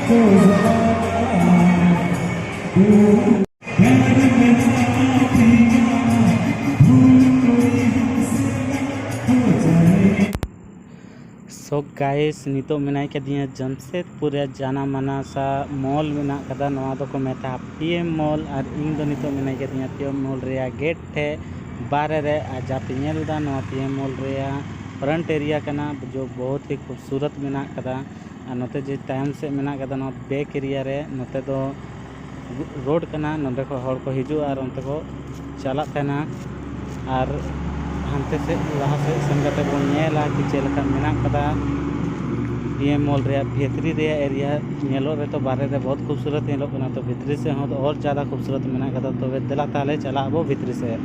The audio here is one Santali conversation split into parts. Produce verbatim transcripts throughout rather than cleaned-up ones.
So guys, ᱱᱤᱛᱚᱜ ᱢᱮᱱᱟᱭ ᱠᱟᱫᱤᱧᱟ ᱡᱟᱢᱥᱮᱫᱽᱯᱩᱨ ᱨᱮ ᱡᱟᱱᱟ ᱢᱟᱱᱟᱥᱟ ᱢᱚᱞ ᱢᱮᱱᱟᱜ ᱠᱟᱫᱟ, ᱱᱚᱣᱟ ᱫᱚᱠᱚ ᱢᱮᱛᱟᱜᱼᱟ ᱯᱤ ᱮᱢ ᱢᱚᱞ᱾ ᱟᱨ ᱤᱧ ᱫᱚ ᱱᱤᱛᱚᱜ ᱢᱮᱱᱟᱭ ᱠᱟᱫᱤᱧᱟ ᱯᱤ ᱮᱢ ᱢᱚᱞ ᱨᱮᱭᱟᱜ ᱜᱮᱴ ᱴᱷᱮᱡ ᱵᱟᱦᱨᱮ ᱨᱮ᱾ ᱟᱨ ᱡᱟᱯᱮ ᱧᱮᱞ ᱮᱫᱟ, ᱱᱚᱣᱟ ᱯᱤ ᱮᱢ ᱢᱚᱞ ᱨᱮᱭᱟᱜ ᱯᱷᱨᱚᱱᱴ ᱮᱨᱤᱭᱟ ᱠᱟᱱᱟ, ᱡᱚ ᱵᱚᱦᱩᱛ ᱦᱤ ᱠᱷᱩᱵᱥᱩᱨᱚᱛ ᱢᱮᱱᱟᱜ ᱠᱟᱫᱟ᱾ ᱟᱨ ᱱᱚᱛᱮ ᱡᱮ ᱛᱟᱭᱚᱢ ᱥᱮᱫ ᱢᱮᱱᱟᱜ ᱠᱟᱫᱟ, ᱱᱚᱣᱟ ᱵᱮᱠ ᱮᱨᱤᱭᱟ ᱨᱮ, ᱱᱚᱛᱮ ᱫᱚ ᱨᱳᱰ ᱠᱟᱱᱟ, ᱱᱚᱸᱰᱮ ᱠᱷᱚᱱ ᱦᱚᱲ ᱠᱚ ᱦᱤᱡᱩᱜᱼᱟ ᱟᱨ ᱚᱱᱛᱮ ᱠᱚ ᱪᱟᱞᱟᱜ ᱛᱟᱦᱮᱱᱟ᱾ ᱟᱨ ᱦᱟᱱᱛᱮ ᱥᱮᱫ, ᱞᱟᱦᱟ ᱥᱮᱫ ᱥᱮᱱ ᱠᱟᱛᱮ ᱵᱚᱱ ᱧᱮᱞᱟ ᱠᱤ ᱪᱮᱫ ᱞᱮᱠᱟ ᱢᱮᱱᱟᱜ ᱠᱟᱫᱟ ᱯᱤ ᱮᱢ ᱢᱚᱞ ᱨᱮᱭᱟᱜ ᱵᱷᱤᱛᱨᱤ ᱨᱮᱭᱟᱜ ᱮᱨᱤᱭᱟ᱾ ᱧᱮᱞᱚᱜ ᱨᱮᱛᱚ ᱵᱟᱦᱨᱮ ᱨᱮ ᱵᱚᱦᱩᱛ ᱠᱷᱩᱵᱥᱩᱨᱚᱛ ᱧᱮᱞᱚᱜ ᱠᱟᱱᱟ, ᱛᱚ ᱵᱷᱤᱛᱨᱤ ᱥᱮᱫ ᱦᱚᱸ ᱚᱨ ᱡᱟᱫᱟ ᱠᱷᱩᱵᱥᱩᱨᱚᱛ ᱢᱮᱱᱟᱜ ᱠᱟᱫᱟ᱾ ᱛᱚᱵᱮ ᱫᱮᱞᱟ ᱛᱟᱦᱞᱮ ᱪᱟᱞᱟᱜ ᱟᱵᱚ ᱵᱷᱤᱛᱨᱤ ᱥᱮᱫ᱾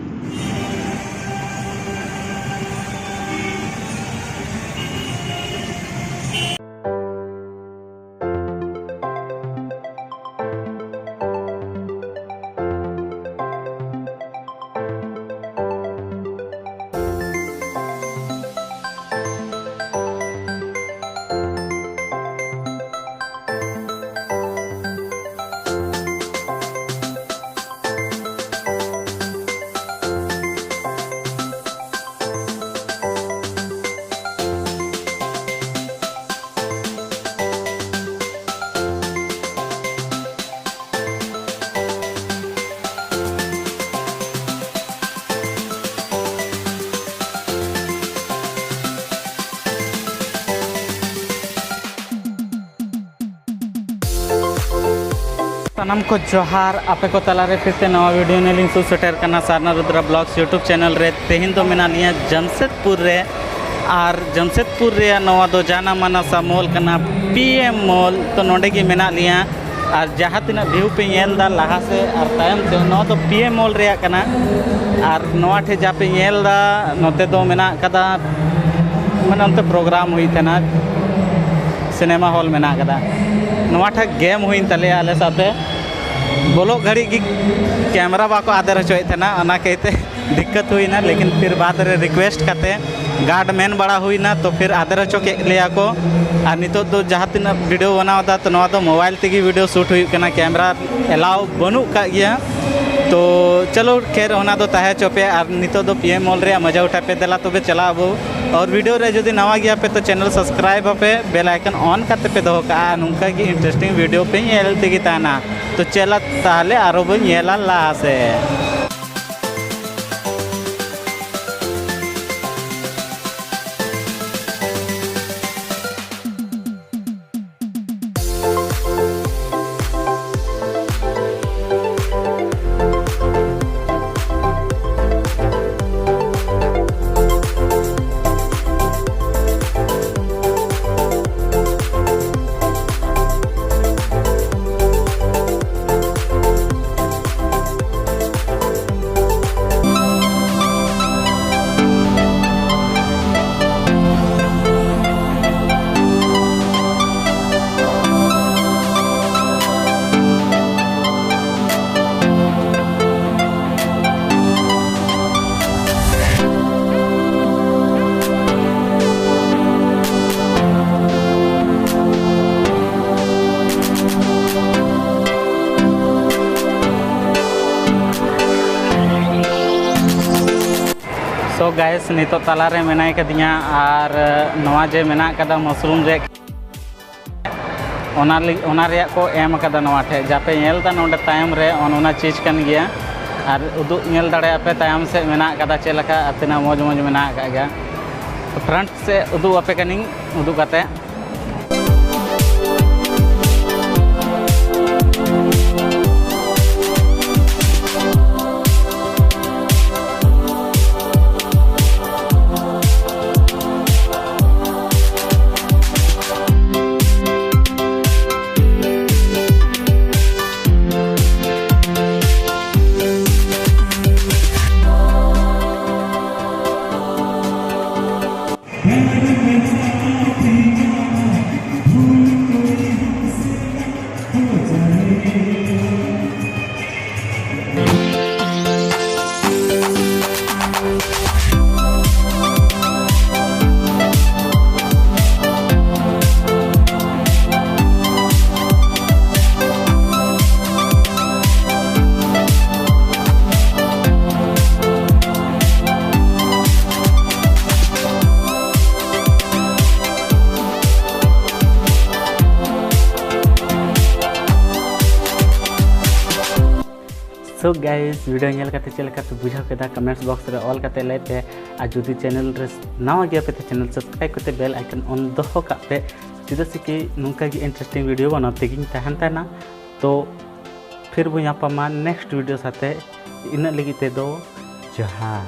ᱥᱟᱱᱟᱢ ᱠᱚ ᱡᱚᱦᱟᱨ, ᱟᱯᱮ ᱠᱚ ᱛᱟᱞᱟᱨᱮ ᱯᱷᱤᱨ ᱛᱮ ᱱᱟᱣᱟ ᱵᱷᱤᱰᱤᱭᱳ ᱱᱤᱭᱮ ᱞᱤᱧ ᱥᱩᱨ ᱥᱮᱴᱮᱨ ᱠᱟᱱᱟ ᱥᱟᱨᱱᱟ ᱨᱩᱫᱽᱨᱟ ᱵᱞᱚᱜᱥ YouTube ᱪᱮᱱᱮᱞ ᱨᱮ᱾ ᱛᱮᱦᱮᱧ ᱫᱚ ᱢᱮᱱᱟᱜ ᱞᱤᱧᱟ ᱡᱟᱢᱥᱮᱫᱽᱯᱩᱨ ᱨᱮ, ᱟᱨ ᱡᱟᱢᱥᱮᱫᱽᱯᱩᱨ ᱨᱮᱭᱟᱜ ᱱᱚᱣᱟ ᱫᱚ ᱡᱟᱱᱟ ᱢᱟᱱᱟᱥᱟ ᱢᱚᱞ ᱠᱟᱱᱟ, ᱯᱤ ᱮᱢ ᱢᱚᱞ᱾ ᱛᱚ ᱱᱚᱸᱰᱮ ᱜᱮ ᱢᱮᱱᱟᱜ ᱞᱤᱧᱟ, ᱟᱨ ᱡᱟᱦᱟᱸ ᱛᱤᱱᱟᱹᱜ ᱵᱷᱤᱭᱩ ᱯᱮ ᱧᱮᱞ ᱮᱫᱟ ᱞᱟᱦᱟ ᱥᱮᱫ ᱟᱨ ᱛᱟᱭᱚᱢ ᱥᱮᱫ, ᱱᱚᱣᱟ ᱫᱚ ᱯᱤ ᱮᱢ ᱢᱚᱞ ᱨᱮᱭᱟᱜ ᱠᱟᱱᱟ᱾ ᱟᱨ ᱱᱚᱣᱟ ᱴᱷᱮᱡ ᱡᱟ ᱯᱮ ᱧᱮᱞ ᱮᱫᱟ, ᱱᱚᱛᱮ ᱫᱚ ᱢᱮᱱᱟᱜ ᱠᱟᱫᱟ, ᱢᱟᱱᱮ ᱚᱱᱛᱮ ᱯᱨᱳᱜᱨᱟᱢ ᱦᱩᱭᱩᱜ ᱛᱟᱦᱮᱱᱟ, ᱥᱤᱱᱮᱢᱟ ᱦᱚᱞ ᱢᱮᱱᱟᱜ ᱠᱟᱫᱟ᱾ ᱱᱚᱣᱟ ᱴᱷᱮᱡ ᱜᱮᱢ ᱦᱩᱭᱮᱱ ᱛᱟᱞᱮᱭᱟ ᱟᱞᱮ ᱥᱟᱶᱛᱮ, ᱵᱚᱞᱚᱜ ᱜᱷᱟᱹᱲᱤᱡ ᱜᱮ ᱠᱮᱢᱨᱟ ᱵᱟᱠᱚ ᱟᱫᱮᱨ ᱦᱚᱪᱚᱭᱮᱫ ᱛᱟᱦᱮᱱᱟ, ᱚᱱᱟ ᱠᱟᱹᱭᱛᱮ ᱫᱤᱠᱠᱟᱛ ᱦᱩᱭᱱᱟ᱾ ᱞᱮᱠᱤᱱ ᱯᱷᱤᱨ ᱵᱟᱫᱽ ᱨᱮ ᱨᱤᱠᱩᱭᱮᱥᱴ ᱠᱟᱛᱮ ᱜᱟᱨᱰ ᱢᱮᱱ ᱵᱟᱲᱟ ᱦᱩᱭᱱᱟ, ᱛᱚ ᱯᱷᱤᱨ ᱟᱫᱮᱨ ᱦᱚᱪᱚ ᱠᱮᱫ ᱞᱮᱭᱟ ᱠᱚ᱾ ᱟᱨ ᱱᱤᱛᱚᱜ ᱫᱚ ᱡᱟᱦᱟᱸ ᱛᱤᱱᱟᱹᱜ ᱵᱷᱤᱰᱤᱭᱳ ᱵᱮᱱᱟᱣ ᱮᱫᱟ, ᱛᱚ ᱱᱚᱣᱟ ᱫᱚ ᱢᱳᱵᱟᱭᱤᱞ ᱛᱮᱜᱮ ᱵᱷᱤᱰᱤᱭᱳ ᱥᱩᱴ ᱦᱩᱭᱩᱜ ᱠᱟᱱᱟ, ᱠᱮᱢᱮᱨᱟ ᱮᱞᱟᱣ ᱵᱟᱹᱱᱩᱜ ᱠᱟᱜ ᱜᱮᱭᱟ᱾ ᱛᱚ ᱪᱚᱞᱚ ᱠᱷᱮᱨ, ᱚᱱᱟ ᱫᱚ ᱛᱟᱦᱮᱸ ᱦᱚᱪᱚ ᱯᱮ᱾ ᱟᱨ ᱱᱤᱛᱚᱜ ᱫᱚ ᱯᱤ ᱮᱢ ᱢᱚᱞ ᱨᱮᱭᱟᱜ ᱢᱚᱡᱟ ᱩᱴᱷᱟᱹᱣ ᱯᱮ, ᱫᱮᱞᱟ ᱛᱚᱵᱮ ᱪᱟᱞᱟᱜ ᱟᱵᱚ᱾ ᱟᱨ ᱵᱷᱤᱰᱤᱭᱳ ᱨᱮ ᱡᱩᱫᱤ ᱱᱟᱣᱟ ᱜᱮᱭᱟ ᱯᱮ, ᱛᱚ ᱪᱮᱱᱮᱞ ᱥᱟᱵᱥᱠᱨᱟᱭᱤᱵ ᱟᱯᱮ, ᱵᱮᱞ ᱟᱭᱠᱚᱱ ᱚᱱ ᱠᱟᱛᱮ ᱯᱮ ᱫᱚᱦᱚ ᱠᱟᱜᱼᱟ᱾ ᱱᱚᱝᱠᱟ ᱜᱮ ᱤᱱᱴᱟᱨᱮᱥᱴᱤᱝ ᱵᱷᱤᱰᱤᱭᱳ ᱯᱮ ᱧᱮᱞ ᱛᱮᱜᱮ ᱛᱟᱦᱮᱱᱟ᱾ ᱛᱚ ᱪᱮᱞᱟ ᱛᱟᱦᱞᱮ ᱟᱨᱚ ᱵᱚᱱ ᱧᱮᱞᱟ ᱞᱟᱦᱟ ᱥᱮᱫ᱾ So guys, ᱱᱤᱛᱚᱜ ᱛᱟᱞᱟᱨᱮ ᱢᱮᱱᱟᱭ ᱠᱟᱫᱤᱧᱟ, ᱟᱨ ᱱᱚᱣᱟ ᱡᱮ ᱢᱮᱱᱟᱜ ᱠᱟᱫᱟ ᱢᱟᱥᱨᱩᱢ ᱨᱮ, ᱚᱱᱟ ᱞᱟᱹᱜᱤᱫ, ᱚᱱᱟ ᱨᱮᱭᱟᱜ ᱠᱚ ᱮᱢ ᱟᱠᱟᱫᱟ ᱱᱚᱣᱟ ᱴᱷᱮᱡ, ᱡᱟᱯᱮ ᱧᱮᱞ ᱮᱫᱟ ᱱᱚᱰᱮ ᱛᱟᱭᱚᱢ ᱨᱮ, ᱚᱱ ᱚᱱᱟ ᱪᱤᱡᱽ ᱠᱟᱱ ᱜᱮᱭᱟ᱾ ᱟᱨ ᱩᱫᱩᱜ ᱧᱮᱞ ᱫᱟᱲᱮᱭᱟᱜ ᱯᱮ ᱛᱟᱭᱚᱢ ᱥᱮᱫ ᱢᱮᱱᱟᱜ ᱟᱠᱟᱫᱟ ᱪᱮᱫ ᱞᱮᱠᱟ ᱟᱨ ᱛᱤᱱᱟᱹᱜ ᱢᱚᱡᱽ ᱢᱚᱡᱽ ᱢᱮᱱᱟᱜ ᱟᱠᱟᱫ ᱜᱮᱭᱟ᱾ ᱯᱷᱨᱚᱱᱴ ᱥᱮᱫ ᱩᱫᱩᱜ ᱟᱯᱮ ᱠᱟᱹᱱᱟᱹᱧ, ᱩᱫᱩᱜ ᱠᱟᱛᱮ᱾ So guys, video ᱧᱮᱞ ᱠᱟᱛᱮ ᱪᱮᱫ ᱞᱮᱠᱟ ᱯᱮ ᱵᱩᱡᱷᱟᱹᱣ ᱠᱮᱫᱟ, comments box ᱨᱮ ᱚᱞ ᱠᱟᱛᱮ ᱞᱟᱹᱭ ᱯᱮ᱾ ᱟᱨ ᱡᱩᱫᱤ channel ᱨᱮ ᱱᱟᱣᱟ ᱜᱮᱭᱟ ᱯᱮ ᱛᱚ channel subscribe ᱠᱟᱛᱮ bell icon on ᱫᱚᱦᱚ ᱠᱟᱜ ᱯᱮ, ᱪᱮᱫᱟᱜ ᱥᱮ ᱠᱤ ᱱᱚᱝᱠᱟ ᱜᱮ interesting video ᱵᱮᱱᱟᱣ ᱛᱮᱜᱤᱧ ᱛᱟᱦᱮᱱ ᱛᱟᱦᱮᱱᱟ᱾ ᱛᱚ ᱯᱷᱤᱨ ᱵᱚᱱ ᱧᱟᱯᱟᱢᱟ next video ᱥᱟᱛᱮ, ᱤᱱᱟᱹᱜ ᱞᱟᱹᱜᱤᱫ ᱛᱮᱫᱚ ᱡᱚᱦᱟᱨ᱾